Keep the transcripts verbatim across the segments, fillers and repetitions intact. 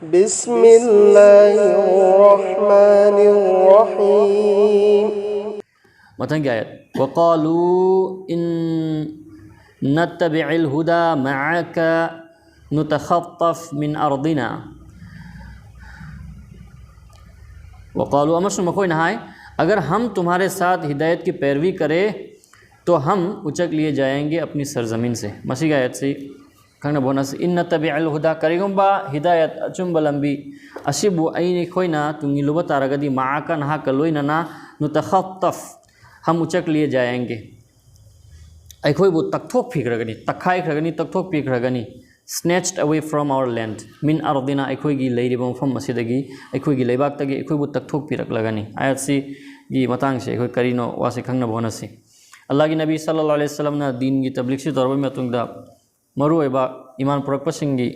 بسم الله الرحمن الرحيم. ꯃꯊꯪꯒꯤ ꯑꯥꯌꯠ. وقالوا إن نتبع الهدى معك نتخطف من أرضنا. وقالوا, ꯑꯃꯁꯨꯡ ꯃꯈꯣꯏꯅ ꯍꯥꯏ, अगर हम तुम्हारे साथ हिदायत की पैरवी करें तो हम उचक लिए जाएंगे अपनी सरजमीन से. ꯃꯁꯤꯒꯤ ꯑꯥꯌꯠꯁꯤ ꯈꯪꯅꯕ ꯍꯣꯠꯅꯁꯤ. إن نتبع الهدى, ꯀꯔꯤꯒꯨꯝꯕ ꯍꯤꯗꯥꯌꯠ, ꯑꯆꯨꯝꯕ ꯂꯝꯕꯤ ꯑꯁꯤꯕꯨ ꯑꯩ, ꯑꯩꯈꯣꯏꯅ ꯇꯨꯡ ꯏꯜꯂꯨꯕ ꯇꯥꯔꯒꯗꯤ, معك, ꯅꯍꯥꯛꯀ ꯂꯣꯏꯅꯅ, نتخطف, हम उचक लिए जाएंगे, ꯑꯩꯈꯣꯏꯕꯨ ꯇꯛꯊꯣꯛꯄꯤꯈ꯭ꯔꯒꯅꯤ, ꯇꯛꯈꯥꯏꯈ꯭ꯔꯒꯅꯤ, ꯇꯛꯊꯣꯛꯄꯤꯈ꯭ꯔꯒꯅꯤ. Snatched away from our land, من أرضنا, ꯑꯩꯈꯣꯏꯒꯤ ꯂꯩꯔꯤꯕ ꯃꯐꯝ ꯑꯁꯤꯗꯒꯤ, ꯑꯩꯈꯣꯏꯒꯤ ꯂꯩꯕꯥꯛꯇꯒꯤ ꯑꯩꯈꯣꯏꯕꯨ ꯇꯛꯊꯣꯛꯄꯤꯔꯛꯂꯒꯅꯤ. ꯑꯥꯌꯠꯁꯤꯒꯤ ꯃꯇꯥꯡꯁꯦ ꯑꯩꯈꯣꯏ ꯀꯔꯤꯅꯣ ꯋꯥꯁꯦ ꯈꯪꯅꯕ ꯍꯣꯠꯅꯁꯤ. ꯑꯜꯂꯥꯍꯒꯤ ꯅꯕꯤ ꯁꯜꯂꯜꯂꯥꯍꯨ ꯑꯂꯥꯏꯍꯤ ꯋꯥꯁꯜꯂꯝꯅ ꯗꯤꯟꯒꯤ ꯇꯕ꯭ꯂꯤꯒꯁꯤ ꯇꯧꯔꯕ ꯃꯇꯨꯡꯗ, ꯃꯔꯨꯑꯣꯏꯕ ꯏꯃꯥꯟ ꯄꯨꯔꯛꯄꯁꯤꯡꯒꯤ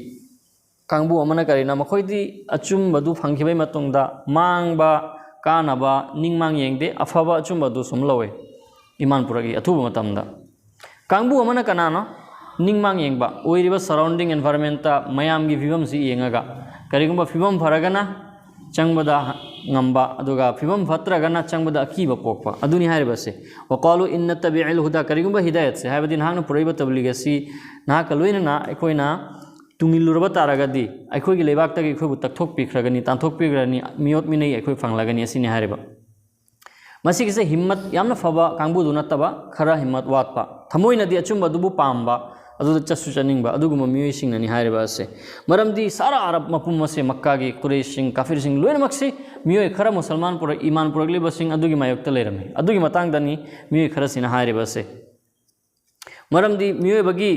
ꯀꯥꯡꯕꯨ ꯑꯃꯅ ꯀꯔꯤꯅꯣ, ꯃꯈꯣꯏꯗꯤ ꯑꯆꯨꯝꯕꯗꯨ ꯐꯪꯈꯤꯕꯒꯤ ꯃꯇꯨꯡꯗ ꯃꯥꯡꯕ, ꯀꯥꯟꯅꯕ ꯅꯤꯡꯃꯥꯡ ꯌꯦꯡꯗꯦ, ꯑꯐꯕ ꯑꯆꯨꯝꯕꯗꯨ ꯁꯨꯝ ꯂꯧꯋꯦ, ꯏꯃꯥꯟ ꯄꯨꯔꯛꯏ ꯑꯊꯨꯕ ꯃꯇꯝꯗ. ꯀꯥꯡꯕꯨ ꯑꯃꯅ ꯀꯅꯥꯅꯣ? ꯅꯤꯡꯃꯥꯡ ꯌꯦꯡꯕ, ꯑꯣꯏꯔꯤꯕ surrounding environmentꯇ ꯃꯌꯥꯝꯒꯤ ꯐꯤꯕꯝꯁꯤ ꯌꯦꯡꯉꯒ, ꯀꯔꯤꯒꯨꯝꯕ ꯐꯤꯕꯝ ꯐꯔꯒꯅ ꯆꯪꯕꯗ ꯉꯝꯕ, ꯑꯗꯨꯒ ꯐꯤꯕꯝ ꯐꯠꯇ꯭ꯔꯒꯅ ꯆꯪꯕꯗ ꯑꯀꯤꯕ ꯄꯣꯛꯄ, ꯑꯗꯨꯅꯤ ꯍꯥꯏꯔꯤꯕꯁꯦ. وقالوا إن نتبع الهدى, ꯀꯔꯤꯒꯨꯝꯕ ꯍꯤꯗꯥꯌꯠꯁꯦ, ꯍꯥꯏꯕꯗꯤ ꯅꯍꯥꯛꯅ ꯄꯨꯔꯛꯏꯕ ꯇꯕ꯭ꯂꯤꯒ ꯑꯁꯤ ꯅꯍꯥꯛꯀ ꯂꯣꯏꯅꯅ ꯑꯩꯈꯣꯏꯅ ꯇꯨꯡꯏꯜꯂꯨꯔꯕ ꯇꯥꯔꯒꯗꯤ, ꯑꯩꯈꯣꯏꯒꯤ ꯂꯩꯕꯥꯛꯇꯒꯤ ꯑꯩꯈꯣꯏꯕꯨ ꯇꯛꯊꯣꯛꯄꯤꯈ꯭ꯔꯒꯅꯤ, ꯇꯥꯟꯊꯣꯛꯄꯤꯈ꯭ꯔꯅꯤ, ꯃꯤꯑꯣꯠ ꯃꯤꯅꯩ ꯑꯩꯈꯣꯏ ꯐꯪꯂꯒꯅꯤ, ꯑꯁꯤꯅꯤ ꯍꯥꯏꯔꯤꯕ. ꯃꯁꯤꯒꯤꯁꯦ ꯍꯤꯝꯃꯠ ꯌꯥꯝꯅ ꯐꯕ ꯀꯥꯡꯕꯨꯗꯨ ꯅꯠꯇꯕ, ꯈꯔ ꯍꯤꯝꯃꯠ ꯋꯥꯠꯄ, ꯊꯃꯣꯏꯅꯗꯤ ꯑꯆꯨꯝꯕꯗꯨꯕꯨ ꯄꯥꯝꯕ, ꯑꯗꯨꯗ ꯆꯠꯁꯨ ꯆꯠꯅꯤꯡꯕ, ꯑꯗꯨꯒꯨꯝꯕ ꯃꯤꯑꯣꯏꯁꯤꯡꯅꯅꯤ ꯍꯥꯏꯔꯤꯕ ꯑꯁꯦ. ꯃꯔꯝꯗꯤ ꯁꯥꯔꯥ ꯑꯔꯕ ꯃꯄꯨꯝ ꯑꯁꯦ, ꯃꯛꯀꯥꯒꯤ ꯀꯨꯔꯩꯁꯤꯡ, ꯀꯥꯐꯤꯔꯁꯤꯡ ꯂꯣꯏꯅꯃꯛꯁꯤ ꯃꯤꯑꯣꯏ ꯈꯔ ꯃꯨꯁꯜꯃꯥꯟ ꯄꯨꯔꯛ-, ꯏꯃꯥꯟ ꯄꯨꯔꯛꯂꯤꯕꯁꯤꯡ ꯑꯗꯨꯒꯤ ꯃꯥꯌꯣꯛꯇ ꯂꯩꯔꯝꯃꯤ꯫ ꯑꯗꯨꯒꯤ ꯃꯇꯥꯡꯗꯅꯤ ꯃꯤꯑꯣꯏ ꯈꯔꯁꯤꯅ ꯍꯥꯏꯔꯤꯕ ꯑꯁꯦ꯫ ꯃꯔꯝꯗꯤ ꯃꯤꯑꯣꯏꯕꯒꯤ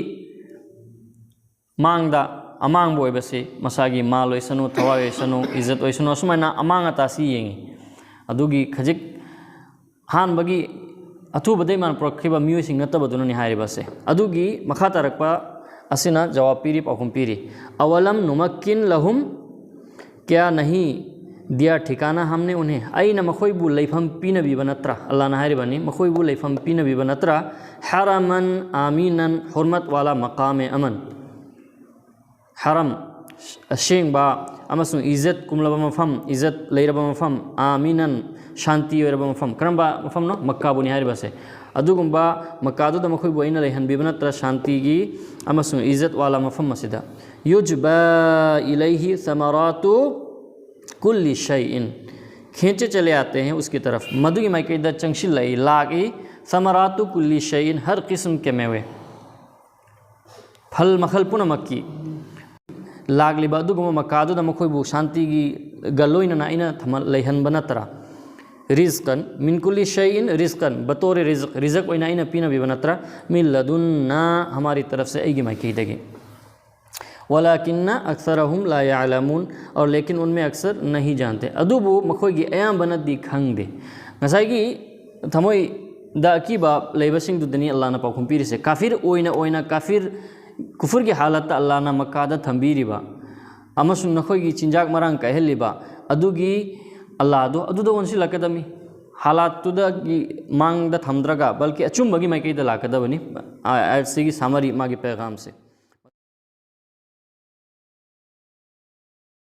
ꯃꯥꯡꯗ ꯑꯃꯥꯡꯕ ꯑꯣꯏꯕꯁꯤ ꯃꯁꯥꯒꯤ ꯃꯥꯜ ꯑꯣꯏꯁꯅꯨ, ꯊꯋꯥꯏ ꯑꯣꯏꯁꯅꯨ, ꯏꯖꯠ ꯑꯣꯏꯁꯅꯨ, ꯑꯁꯨꯃꯥꯏꯅ ꯑꯃꯥꯡ ꯑꯇꯥꯁꯤ ꯌꯦꯡꯉꯤ꯫ ꯑꯗꯨꯒꯤ ꯈꯖꯤꯛ ꯑꯍꯥꯟꯕꯒꯤ ꯑꯊꯨꯕꯗ ꯏꯃꯥꯟ ꯄꯨꯔꯛꯈꯤꯕ ꯃꯤꯑꯣꯏꯁꯤꯡ ꯅꯠꯇꯕꯗꯨꯅꯅꯤ ꯍꯥꯏꯔꯤꯕꯁꯦ꯫ ꯑꯗꯨꯒꯤ ꯃꯈꯥ ꯇꯥꯔꯛꯄ ꯑꯁꯤꯅ ꯖꯋꯥꯕ ꯄꯤꯔꯤ, ꯄꯥꯎꯈꯨꯝ ꯄꯤꯔꯤ꯫ "ꯑꯋꯂꯝ ꯅꯨꯃꯛꯀꯤꯟ ꯂꯍꯨꯝ ꯀ꯭ꯌꯥ ꯅꯍꯤ ꯗꯤꯌꯥ ꯊꯤꯀꯥꯅꯥ ꯍꯝꯅꯦ ꯎꯟꯍꯦ?" ꯑꯩꯅ ꯃꯈꯣꯏꯕꯨ ꯂꯩꯐꯝ ꯄꯤꯅꯕꯤꯕ ꯅꯠꯇ꯭ꯔꯥ? ꯑꯜꯂꯥꯍꯅ ꯍꯥꯏꯔꯤꯕꯅꯤ, "ꯃꯈꯣꯏꯕꯨ ꯂꯩꯐꯝ ꯄꯤꯅꯕꯤꯕ ꯅꯠꯇ꯭ꯔꯥ?" ꯍꯔꯃꯟ ꯑꯃꯤꯅꯟ ꯍꯨꯔꯃꯠ ꯋꯥꯂꯥ ꯃꯀꯥꯃꯦ ꯑꯃꯟ꯫ ꯍꯔꯝ, ꯑꯁꯦꯡꯕ ꯑꯃꯁꯨꯡ ꯏꯖꯠ ꯀꯨꯝꯂꯕ ꯃꯐꯝ, ꯏꯖꯠ ꯂꯩꯔꯕ ꯃꯐꯝ, ꯑꯥꯃꯤꯅꯟ, ꯁꯥꯟꯇꯤ ꯑꯣꯏꯔꯕ ꯃꯐꯝ꯫ ꯀꯔꯝꯕ ꯃꯐꯝꯅꯣ? ꯃꯛꯀꯥꯕꯨꯅꯤ ꯍꯥꯏꯔꯤꯕꯁꯦ꯫ ꯑꯗꯨꯒꯨꯝꯕ ꯃꯛꯀꯥꯗꯨꯗ ꯃꯈꯣꯏꯕꯨ ꯑꯩꯅ ꯂꯩꯍꯟꯕꯤꯕ ꯅꯠꯇ꯭ꯔꯥ, ꯁꯥꯟꯇꯤꯒꯤ ꯑꯃꯁꯨꯡ ꯏꯖꯠ ꯋꯥꯂꯥ ꯃꯐꯝ ꯑꯁꯤꯗ꯫ ꯌꯨꯖꯕꯥ ꯏꯂꯩꯍꯤ ꯁꯃꯔꯥꯇꯨ ꯀꯨꯜꯂꯤ ꯁꯩꯏꯟ꯫ ꯈꯦꯟꯆꯦ ꯆꯂꯦ ꯑꯥꯇꯦ ꯍꯦ ꯎꯁꯀꯤ ꯇꯔꯐ꯫ ꯃꯗꯨꯒꯤ ꯃꯥꯏꯀꯩꯗ ꯆꯪꯁꯤꯜꯂꯛꯏ, ꯂꯥꯛꯏ꯫ ꯁꯃꯔꯥꯇꯨ ꯀꯨꯜꯂꯤ ꯁꯩꯏꯟ, ꯍꯔ ꯀꯤꯁꯝ ꯀꯦ ꯃꯦꯋꯦ꯫ ꯐꯜ ꯃꯈꯜ ꯄꯨꯝꯅꯃꯛꯀꯤ ꯂꯥꯛꯂꯤꯕ ꯑꯗꯨꯒꯨꯝꯕ ꯃꯀꯥꯗꯨꯗ ꯃꯈꯣꯏꯕꯨ ꯁꯥꯟꯇꯤꯒꯤ ꯒ ꯂꯣꯏꯅꯅ ꯑꯩꯅ ꯊꯝꯍꯟ-, ꯂꯩꯍꯟꯕ ꯅꯠꯇ꯭ꯔꯥ? ꯔꯤꯖꯀꯟ, ꯃꯤꯟ ꯀꯨꯜꯂꯤ ꯁꯩꯏꯟ ꯔꯤꯖꯀꯟ, ꯕꯇꯣꯔꯦ ꯔꯤꯖꯛ, ꯔꯤꯖꯛ ꯑꯣꯏꯅ ꯑꯩꯅ ꯄꯤꯅꯕꯤꯕ ꯅꯠꯇ꯭ꯔꯥ? ꯃꯤꯟ ꯂꯗꯨꯟꯅꯥ, ꯍꯃꯥꯔꯤ ꯇꯔꯐ ꯁꯦ, ꯑꯩꯒꯤ ꯃꯥꯏꯀꯩꯗꯒꯤ꯫ ꯋꯂꯥꯀꯤꯟꯅ ꯑꯛꯁꯔꯍꯨꯝ ꯂꯥ ꯌꯥꯂꯃꯨꯟ, ꯑꯣꯔ ꯂꯦꯀꯤꯟ ꯎꯟꯃꯦ ꯑꯛꯁꯔ ꯅꯍꯤ ꯖꯥꯟꯇꯦ꯫ ꯑꯗꯨꯕꯨ ꯃꯈꯣꯏꯒꯤ ꯑꯌꯥꯝꯕꯅꯗꯤ ꯈꯪꯗꯦ꯫ ꯉꯁꯥꯏꯒꯤ ꯊꯃꯣꯏꯗ ꯑꯀꯤꯕ ꯂꯩꯕꯁꯤꯡꯗꯨꯗꯅꯤ ꯑꯜꯂꯥꯍꯅ ꯄꯥꯎꯈꯨꯝ ꯄꯤꯔꯤꯁꯦ꯫ ꯀꯥꯐꯤꯔ ꯑꯣꯏꯅ ꯑꯣꯏꯅ ꯀꯥꯐꯤꯔ, ꯀꯨꯐꯨꯔꯒꯤ ꯍꯥꯂꯠꯇ ꯑꯜꯂꯥꯍꯅ ꯃꯛꯀꯥꯗ ꯊꯝꯕꯤꯔꯤꯕ ꯑꯃꯁꯨꯡ ꯅꯈꯣꯏꯒꯤ ꯆꯤꯟꯖꯥꯛ ꯃꯔꯥꯡ ꯀꯥꯏꯍꯜꯂꯤꯕ ꯑꯗꯨꯒꯤ ꯑꯜꯂꯥꯍꯗꯣ ꯑꯗꯨꯗ ꯑꯣꯟꯁꯤꯜꯂꯛꯀꯗꯕꯅꯤ꯫ ꯍꯥꯂꯥꯠꯇꯨꯗꯒꯤ ꯃꯥꯡꯗ ꯊꯝꯗ꯭ꯔꯒ, ꯕꯜꯀꯤ ꯑꯆꯨꯝꯕꯒꯤ ꯃꯥꯏꯀꯩꯗ ꯂꯥꯛꯀꯗꯕꯅꯤ꯫ ꯑꯥ, ꯑꯥꯌꯠꯁꯤꯒꯤ ꯁꯥꯃꯔꯤ, ꯃꯥꯒꯤ ꯄꯦꯒꯥꯝꯁꯦ꯫